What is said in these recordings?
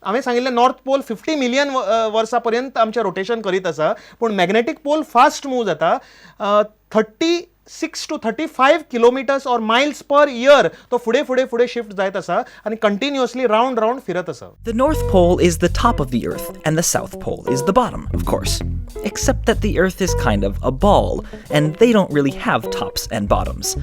हांवें सांगिल्लें, north pole 50 million वर्सां पर्यंत आमचें रोटेशन करीत आसा, पूण मॅग्नेटीक पोल फास्ट मूव जाता. 36 to 35 kilometers or miles per year तो फुडें फुडें फुडें शिफ्ट जायत आसा आनी कंटिन्युअसली रावंड रावंड फिरत आसा. The North Pole is the top of the Earth, and the South Pole is the bottom, of course. Except that the Earth is kind of a ball, and they don't really have tops and bottoms.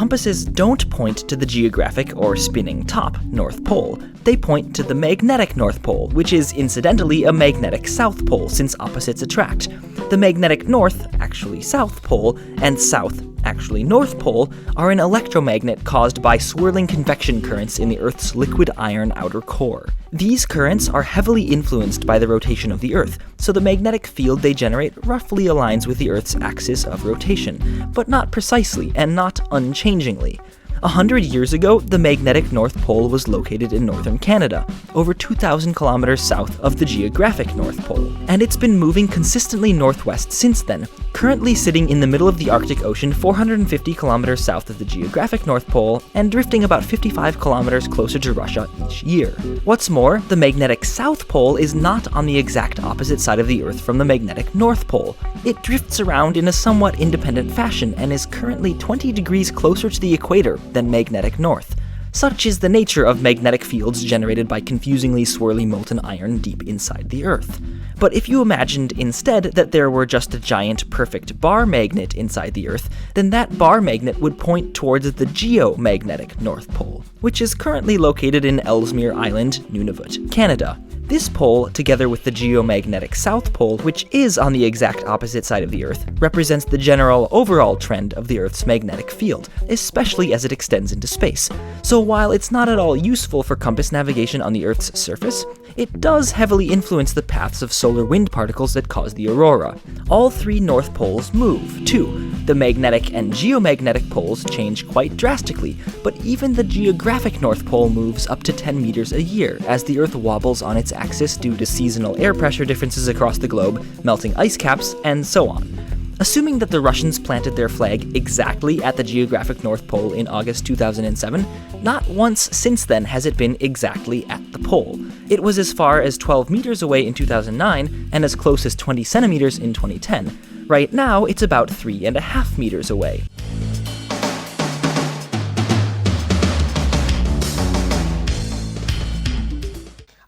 Compasses don't point to the geographic or spinning top, North Pole. They point to the magnetic North Pole, which is incidentally a magnetic South Pole, since opposites attract. The magnetic North, actually South Pole, and South, actually North Pole, are an electromagnet caused by swirling convection currents in the Earth's liquid iron outer core. These currents are heavily influenced by the rotation of the Earth, so the magnetic field they generate roughly aligns with the Earth's axis of rotation, but not precisely and not unchangingly. 100 years ago, the magnetic North Pole was located in northern Canada, over 2,000 kilometers south of the geographic North Pole. And it's been moving consistently northwest since then, currently sitting in the middle of the Arctic Ocean 450 kilometers south of the geographic North Pole and drifting about 55 kilometers closer to Russia each year. What's more, the magnetic South Pole is not on the exact opposite side of the Earth from the magnetic North Pole. It drifts around in a somewhat independent fashion and is currently 20 degrees closer to the equator than magnetic north. Such is the nature of magnetic fields generated by confusingly swirly molten iron deep inside the Earth. But if you imagined instead that there were just a giant perfect bar magnet inside the Earth, then that bar magnet would point towards the geomagnetic North Pole, which is currently located in Ellesmere Island, Nunavut, Canada. This pole, together with the geomagnetic South Pole, which is on the exact opposite side of the Earth, represents the general overall trend of the Earth's magnetic field, especially as it extends into space. So while it's not at all useful for compass navigation on the Earth's surface, it does heavily influence the paths of solar wind particles that cause the aurora. All three North Poles move, too. The magnetic and geomagnetic poles change quite drastically, but even the geographic North Pole moves up to 10 meters a year as the Earth wobbles on its axis due to seasonal air pressure differences across the globe, melting ice caps, and so on. Assuming that the Russians planted their flag exactly at the geographic North Pole in August 2007, not once since then has it been exactly at the pole. It was as far as 12 meters away in 2009 and as close as 20 centimeters in 2010. Right now, it's about 3.5 meters away.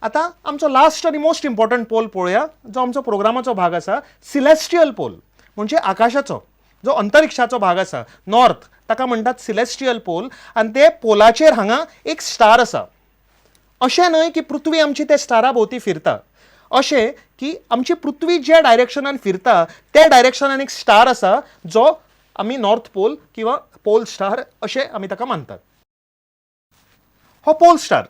आतां आमचो last आनी most important poll पळोवया, जो आमचो प्रोग्रामाचो भाग आसा, celestial poll, म्हणजे आकाशाचो जो अंतरिक्षाचो भाग आसा नॉर्थ, ताका म्हणटात सिलेस्टियल पोल. आनी ते पोलाचेर हांगा एक स्टार आसा. अशें न्हय की पृथ्वी आमची त्या स्टारा भोंवती फिरता, अशें की आमची पृथ्वी ज्या डायरेक्शनान फिरता त्या डायरेक्शनान एक स्टार आसा, जो आमी नॉर्थ पोल किंवा पोल स्टार अशें आमी ताका मानतात. हो पोल स्टार,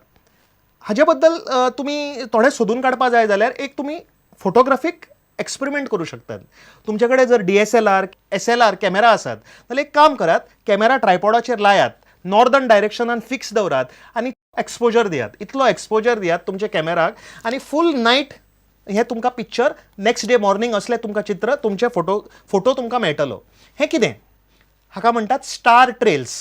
हाजे बद्दल तुमी थोडें सोदून काडपा जाय जाल्यार एक तुमी फोटोग्राफीक एक्सपेरिमेंट करूं शकतात. तुमचे कडेन जर डीएसएलआर, एसएलआर कॅमेरा आसात जाल्यार एक काम करात, कॅमेरा ट्रायपॉडाचेर लायात, नॉर्दर्न डायरेक्शनान फिक्स दवरात आनी एक्सपोजर दियात. इतलो एक्सपोजर दियात तुमच्या कॅमेराक आनी फूल नायट हें तुमकां पिक्चर, नेक्स्ट डे मॉर्निंग असलें तुमकां चित्र, तुमचे फोटो तुमकां मेळटलो. हें कितें? हाका म्हणटात स्टार ट्रेल्स.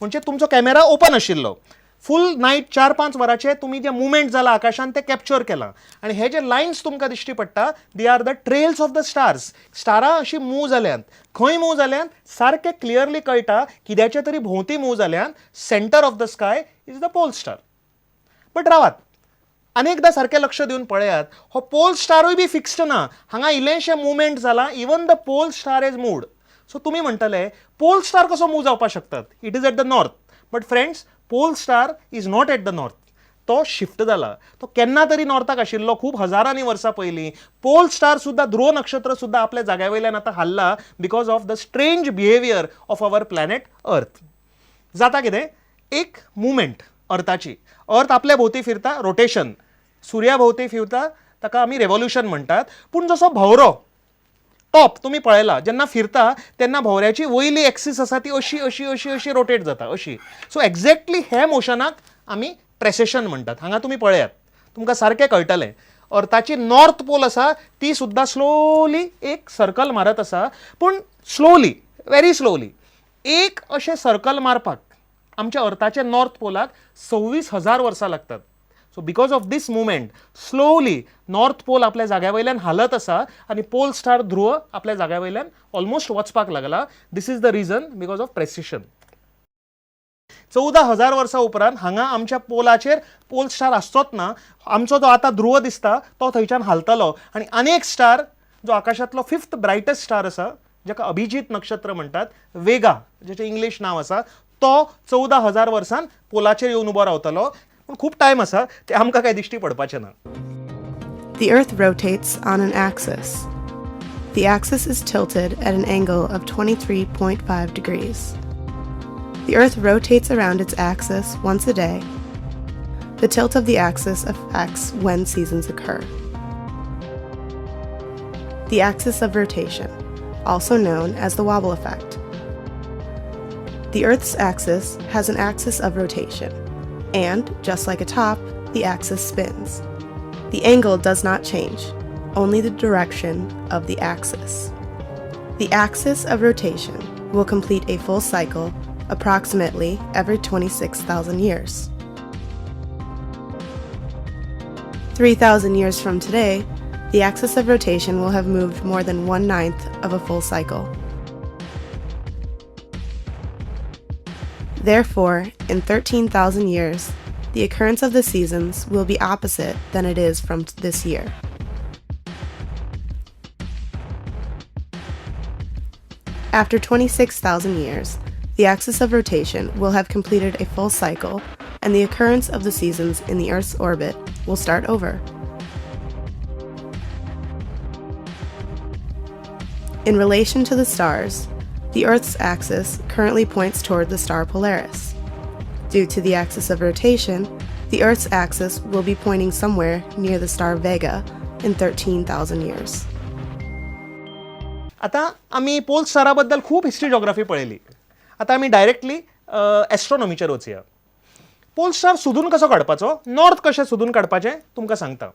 म्हणजे तुमचो कॅमेरा ओपन आशिल्लो, फूल नायट 4-5 वरांचे तुमी जे मुवमेंट जाला आकाशान ते कॅप्चर केलां आनी हे जे लायन्स तुमकां दिश्टी पडटा, they are the trails of the stars. स्टारां अशीं मूव जाल्यांत. खंय मूव जाल्यांत सारकें क्लियरली कळटा, कित्याचे तरी भोंवती मूव जाल्यांत. Center of the sky is the pole star. But रावात, आनी एकदां सारकें लक्ष दिवन पळयात, हो पोल स्टारूय बी फिक्स्ड ना. हांगा इल्लेंशें मुवमेंट जालां. Even the pole star is moved. So तुमी म्हणटले, पोल स्टार कसो मूव जावपाक शकतात? It is at the north. But friends, pole star is not at the north. तो शिफ्ट जाला. तो केन्ना तरी नॉर्थाक आशिल्लो, खूब हजारांनी वर्सां पयलीं. पोल स्टार सुद्दां, ध्रुव नक्षत्र सुद्दां आपल्या जाग्या वयल्यान आतां हाल्ला because of the strange behaviour of our planet Earth. जाता कितें, एक मुवमेंट अर्थाची, अर्थ आपल्या भोंवती फिरता, रोटेशन, सुर्या भोंवती फिरता, ताका आमी रेवोल्युशन म्हणटात. पूण जसो भोंवरो टॉप तुमी पळयला, जेन्ना फिरता तेन्ना भोंवऱ्याची वयली एक्सीस आसा ती अशी अशी अशी अशी रोटेट जाता अशी. सो एक्झॅक्टली हे मोशनाक आमी प्रेसेशन म्हणटात. हांगा तुमी पळयात, तुमकां सारकें कळटलें. अर्थाची नॉर्थ पोल आसा ती सुद्दां स्लोली एक सर्कल मारत आसा, पूण स्लोली, व्हेरी स्लोली. एक अशें सर्कल मारपाक आमच्या अर्थाच्या नॉर्थ पोलाक 26,000 वर्सां लागतात. So because of this movement slowly north pole आपल्या जाग्या वयल्यान हालत आसा आनी पोल स्टार ध्रुव आपल्या जाग्या वयल्यान ऑलमोस्ट वचपाक लागला. This is the reason because of precession. 14,000 वर्सां उपरांत हांगा आमच्या पोलाचेर पोल स्टार आसचोच ना. आमचो जो आतां ध्रुव दिसता तो थंयच्यान हालतलो आनी अनेक स्टार जो आकाशांतलो फिफ्थ ब्रायटस्ट स्टार आसा, जाका अभिजीत नक्षत्र म्हणटात, वेगा जेचें इंग्लीश नांव आसा, तो 14,000 वर्सान पोलाचेर येवन उबो रावतलो. पूण खूब टायम आसा, ते आमकां कांय दिश्टी पडपाचें ना. The Earth rotates on an axis. The axis is tilted at an angle of 23.5 degrees. The Earth rotates around its axis once a day. The tilt of the axis affects when seasons occur. The axis of rotation, also known as the wobble effect. The Earth's axis has an axis of rotation, and, just like a top, the axis spins. The angle does not change, only the direction of the axis. The axis of rotation will complete a full cycle approximately every 26,000 years. 3,000 years from today, the axis of rotation will have moved more than 1/9 of a full cycle. Therefore, in 13,000 years, the occurrence of the seasons will be opposite than it is from this year. After 26,000 years, the axis of rotation will have completed a full cycle and the occurrence of the seasons in the Earth's orbit will start over. In relation to the stars, the Earth's axis currently points toward the star Polaris. Due to the axis of rotation, the Earth's axis will be pointing somewhere near the star Vega in 13,000 years. आतां आमी poll स्टारा बद्दल खूब history geography पळयली. आतां आमी directly एस्ट्रॉनॉमीचेर वचया. Pole star सोदून कसो काडपाचो, नॉर्थ कशें सोदून काडपाचें तुमकां सांगता.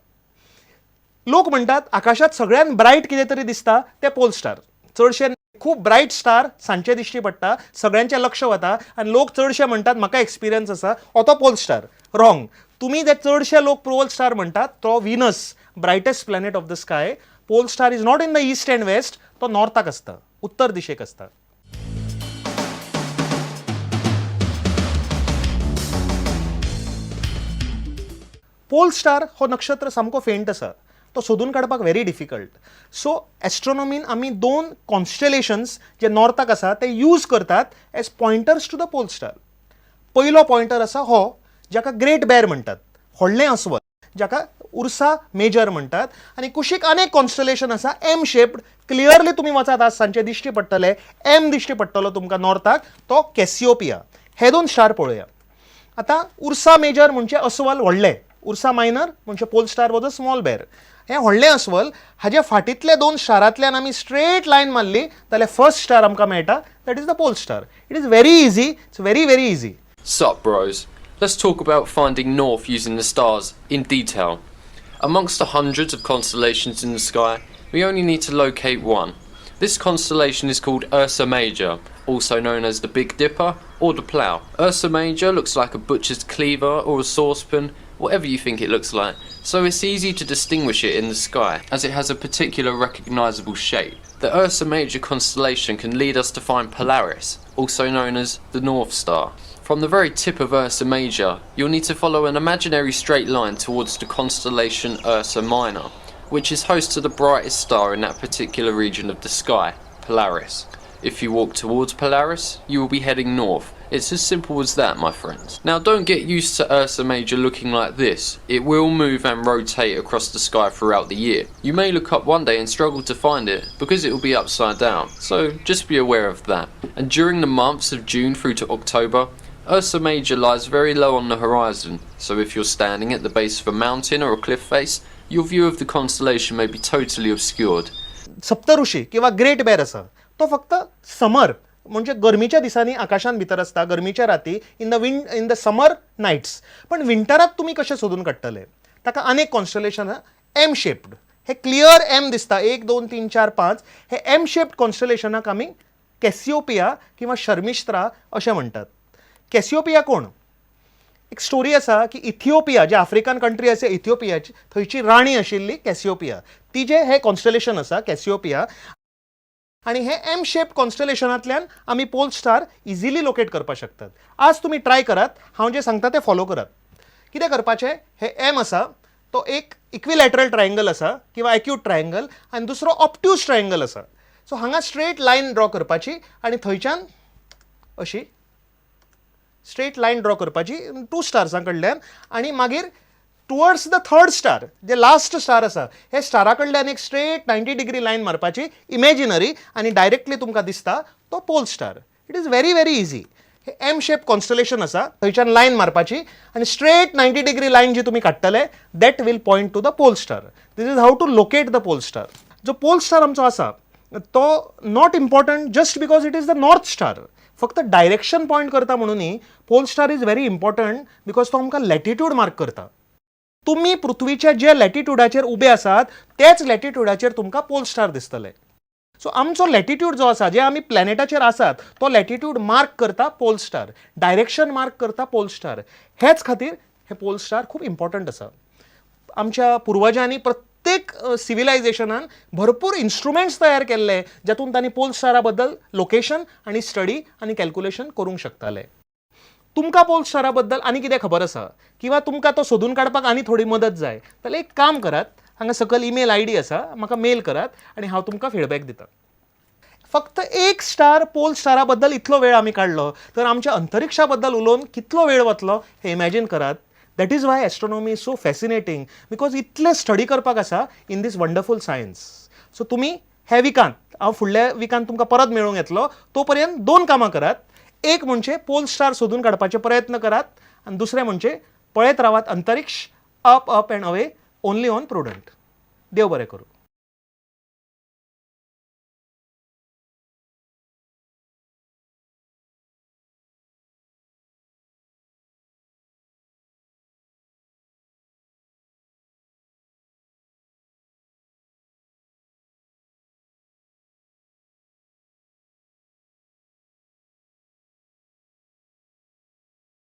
लोक म्हणटात आकाशांत सगळ्यात ब्रायट कितें तरी दिसता तें पोल स्टार. चडशे खूब ब्रायट स्टार सांजचे दिश्टी पडटा, सगळ्यांचें लक्ष वता आनी लोक चडशे म्हणटात म्हाका एक्सपिरियन्स आसा, हो तो पोल स्टार. रॉंग. तुमी जे चडशे लोक पोल स्टार म्हणटात तो Venus, brightest planet of the sky. Pole star is not in the east and west. तो नॉर्थाक आसता, उत्तर दिशेक आसता. पोल स्टार हो नक्षत्र सामको फेंट आसा, तो सोदून काडपाक व्हेरी डिफिकल्ट. सो एस्ट्रॉनॉमीन आमी दोन कॉन्स्टेलेशन्स जे नॉर्थाक आसा ते यूज करतात as pointers to the pole star. पयलो पॉयंटर आसा हो, जाका ग्रेट बेर म्हणटात, व्हडलें अस्वल, जाका उर्सा मेजर म्हणटात. आनी कुशीक आनीक कॉन्स्टलेशन आसा एम शेप्ड. क्लियरली तुमी वचात आज सांजचे दिश्टी पडटले, एम दिश्टी पडटलो तुमकां नॉर्थाक, तो कॅसिओपिया. हे दोन स्टार पळोवया. आतां उर्सा मेजर म्हणजे अस्वल व्हडलें, उर्सा मायनर म्हणजे pole star was a small bear. हें व्हडलें अस्वल, हाजे फाटींतल्या दोन स्टारांतल्यान आमी स्ट्रेट लायन मारली जाल्यार फर्स्ट स्टार आमकां मेळटा, that is the pole star. It is very easy, it's very very easy. Sup, bros? Let's talk about finding north using the stars in detail. Amongst the hundreds of constellations in the sky, we only need to locate one. This constellation is called Ursa Major, also known as the Big Dipper or the Plough. Ursa Major looks like a butcher's cleaver or a saucepan, whatever you think it looks like, so it's easy to distinguish it in the sky, as it has a particular recognisable shape. The Ursa Major constellation can lead us to find Polaris, also known as the North Star. From the very tip of Ursa Major, you'll need to follow an imaginary straight line towards the constellation Ursa Minor, which is host to the brightest star in that particular region of the sky, Polaris. If you walk towards Polaris, you will be heading north. It's as simple as that, my friends. Now, don't get used to Ursa Major looking like this. It will move and rotate across the sky throughout the year. You may look up one day and struggle to find it because it will be upside down. So just be aware of that. And during the months of June through to October, Ursa Major lies very low on the horizon, so if you're standing at the base of a mountain or a cliff face, your view of the constellation may be totally obscured. Saptarishi किंवा great बेर आसा तो फक्त summer म्हणजे गरमीच्या दिसांनी आकाशांत भितर आसता, गरमीच्या राती, in the summer nights. पण विंटरात तुमी कशें सोदून काडटले? ताका अनेक कॉन्स्टलेशन एम शेप्ड, हे क्लियर एम दिसता, एक दोन तीन चार पांच, हे एम शेप्ड कॉन्स्टलेशनाक आमी कॅसिओपिया किंवा शर्मिस्त्रा अशें म्हणटात. कॅसिओपिया कोण? एक स्टोरी आसा की इथिओपिया जे आफ्रिकन कंट्री आसा इथिओपियाची, थंयची राणी आशिल्ली कॅसिओपिया. तिजें हें कॉन्स्टलेशन आसा कॅसिओपिया आनी हे एम शेप कॉन्स्टलेशनांतल्यान आमी पोल स्टार इजिली लोकेट करपाक शकतात. आज तुमी ट्राय करात, हांव जें सांगता तें फॉलो करात. कितें करपाचें? हे एम आसा तो एक इक्विलॅटरल ट्रायंगल आसा किंवा एक्यूट ट्रायंगल आनी दुसरो ऑप्ट्यूज ट्रायंगल आसा. सो हांगा स्ट्रेट लायन ड्रॉ करपाची आनी थंयच्यान अशी स्ट्रेट लायन ड्रॉ करपाची टू स्टार्सां कडल्यान आनी मागीर towards the third star, J last star आसा, हे स्टारा कडल्यान एक स्ट्रेट 90 डिग्री लायन मारपाची इमेजिनरी आनी डायरेक्टली तुमकां दिसता तो pole star. It is very very easy. Hey M shape constellation आसा, थंयच्यान लायन मारपाची आनी स्ट्रेट 90 डिग्री लायन जी तुमी काडटले, that will point to the pole star. This is how to locate the pole star. जो पोल स्टार आमचो आसा तो not important just because it is the north star, फक्त डायरेक्शन पॉयंट करता म्हणून न्ही. Pole star is very important because तो आमकां लॅटिट्यूड मार्क करता. तुमी पृथ्वीच्या जे लॅटिट्युडाचेर उबे आसात, तेच लॅटिट्युडाचेर तुमकां पोल स्टार दिसतले. सो आमचो लॅटिट्यूड जो आसा, जे आमी प्लॅनेटाचेर आसात, तो लॅटिट्यूड मार्क करता पोल स्टार, डायरेक्शन मार्क करता पोल स्टार. हेच खातीर हे पोल स्टार खूब इम्पॉर्टंट आसा. आमच्या पुर्वजांनी प्रत्येक सिविलायझेशनान भरपूर इन्स्ट्रुमेंट्स तयार केल्ले, जातून तांणी पोल स्टारा बद्दल लोकेशन आनी स्टडी आनी कॅल्क्युलेशन करूंक शकताले. तुमकां पोल स्टारा बद्दल आनी कितें खबर आसा किंवा तुमकां तो सोदून काडपाक आनी थोडी मदत जाय जाल्यार एक काम करात, हांगा सकयल ईमेल आयडी आसा, म्हाका मेल करात आनी हांव तुमकां फिडबॅक दिता. फक्त एक स्टार, पोल स्टारा बद्दल इतलो वेळ आमी काडलो तर आमच्या अंतरिक्षा बद्दल उलोवन कितलो वेळ वतलो हें इमॅजीन करात. That is why astronomy is so fascinating, because इतलें स्टडी करपाक आसा in this wonderful science. So तुमी हे विकांत, हांव फुडल्या विकांत तुमकां परत मेळूंक येतलो. तो पर्यंत दोन कामां करात. एक म्हणजे पोल स्टार सोदून काडपाचे प्रयत्न करात आनी दुसरें म्हणजे पळयत रावात अंतरिक्ष, up, up and away, only on Prudent. देव बरें करूं.